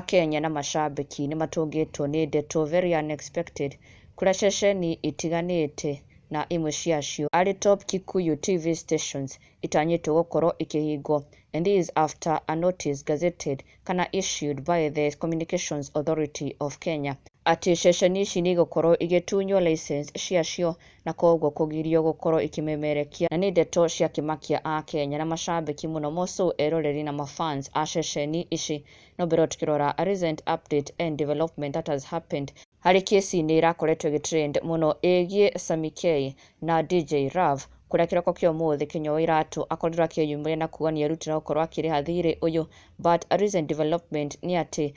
Akenya na macambĩki nĩ matũngĩtwo nĩ ndeto very unexpected kũrĩa ceceni itiganĩte na imwe ciacio arĩ Top Kikuyu TV stations itanyĩtwo gũkorwo ikĩhingwo, and this is after a notice gazetted kana issued by the Communications Authority of Kenya atĩ ceceni ici nĩ igũkorwo igĩtunywo license ciacio na koguo kũgirio gũkorwo ikĩmemerekia. Na nĩ ndeto cia kĩmakia Akenya na macambĩki mũno moso eroreri na mafans a ceceni ici. No mbere tukĩrora a recent update and development that has happened harĩ kesi-inĩ ĩrakoretwo ĩgĩtrend mũno ĩgiĩ Sammy K na DJ Rav, kũrĩa kĩroko kĩa ũmũthĩ Kinyua wa Iratũ akorirwo akĩyumĩria na kuga nĩerutĩra gũkorwo akĩrĩha thirĩ ũyũ. But a recent development nĩ atĩ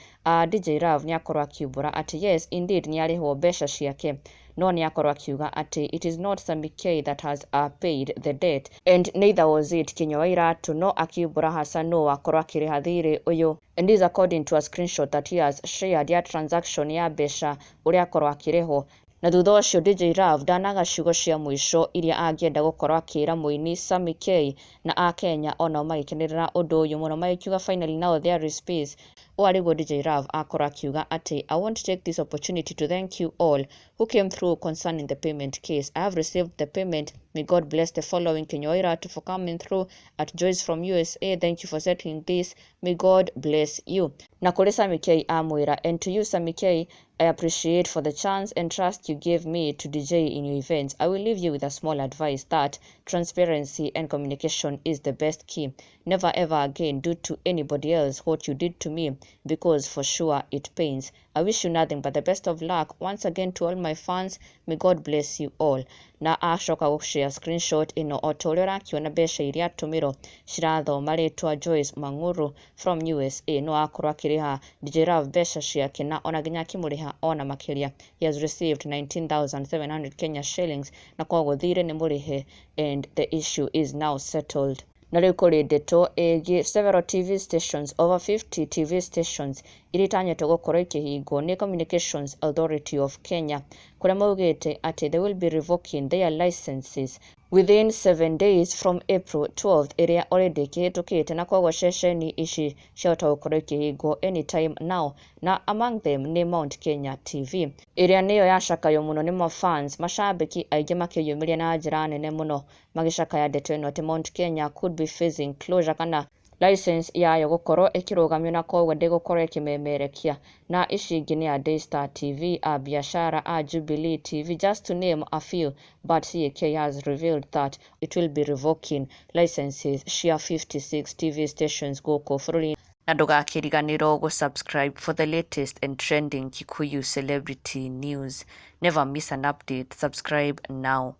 DJ Rav nĩ akorwo akiumbũra atĩ yes, indeed nĩ arĩhwo mbeca ciake, no nĩ akorwo akiuga atĩ it is not Sammy K that has paid the debt and neither was it Kinyua wa Iratũ, no akiumbũra hasa no akorwo akĩrĩha thirĩ ũyũ, and this according to a screenshot that he has shared ya transaction ya mbeca ũrĩa akorwo akĩrĩhwo. Na thutha ũcio DJ Rav ndanaga ciugo cia mũico iria angĩenda gũkorwo akĩra mũini Sammy K, na Akenya onao magĩkenerera ũndũ ũyũ mũno magĩkiuga finally now there is peace. Ũũ arĩguo DJ Rav akorwo akiuga atĩ, "I want to take this opportunity to thank you all who came through concerning the payment case. I have received the payment. May God bless the following: Kinyua Iratu for coming through, at Joyce from USA, thank you for settling this. May God bless you." Na kũrĩ Sammy K amwĩra, "And to you, Sammy K, I appreciate for the chance and trust you gave me to DJ in your events. I will leave you with a small advice that transparency and communication is the best key. Never ever again do to anybody else what you did to me, because for sure it pains. I wish you nothing but the best of luck. Once again, to all my fans, may God bless you all." Na acoka gũshare screenshot ĩno o ta ũrĩa ũrakiona mbeca iria atũmĩrwo cirathoma rĩtwa Joyce Mang'uru from USA, no akorwo akĩrĩha DJ Rav mbeca ciake na ona nginya akĩmũrĩha ona makĩria. He has received 19,700 Kenya shillings, na koguo thirĩ nĩ mũrĩhe and the issue is now settled. Na rĩu kũrĩ ndeto ĩgiĩ several TV stations, over 50 TV stations iria itanyĩtwo gũkorwo ikĩhingwo nĩ Communications Authority of Kenya, kũrĩa maugĩte atĩ they will be revoking their licenses within 7 days from April 12th, ĩrĩa already ĩkĩhĩtũkĩte, na koguo ceceni ici ciahota gũkorwo ikĩhingwo anytime now. Na among them nĩ Mount Kenya TV, ĩrĩa nĩyo yacakaywo mũno nĩ mafans, macambĩki aingĩ makĩyumĩria na njĩra nene mũno magĩcakaya ndeto ĩno atĩ Mount Kenya could be facing closure kana license yayo gũkorwo ĩkĩrũgamio na koguo ndĩgũkorwo ĩkĩmemerekia. Na ici ingĩ nĩ a Daystar TV, a Biashara, a Jubilee TV, just to name a few. But CAK has revealed that it will be revoking licenses cia 56 TV stations gũkũ bũrũri-inĩ. Na ndũgakĩriganĩrwo gũ-subscribe for the latest and trending Kikuyu celebrity news. Never miss an update. Subscribe now.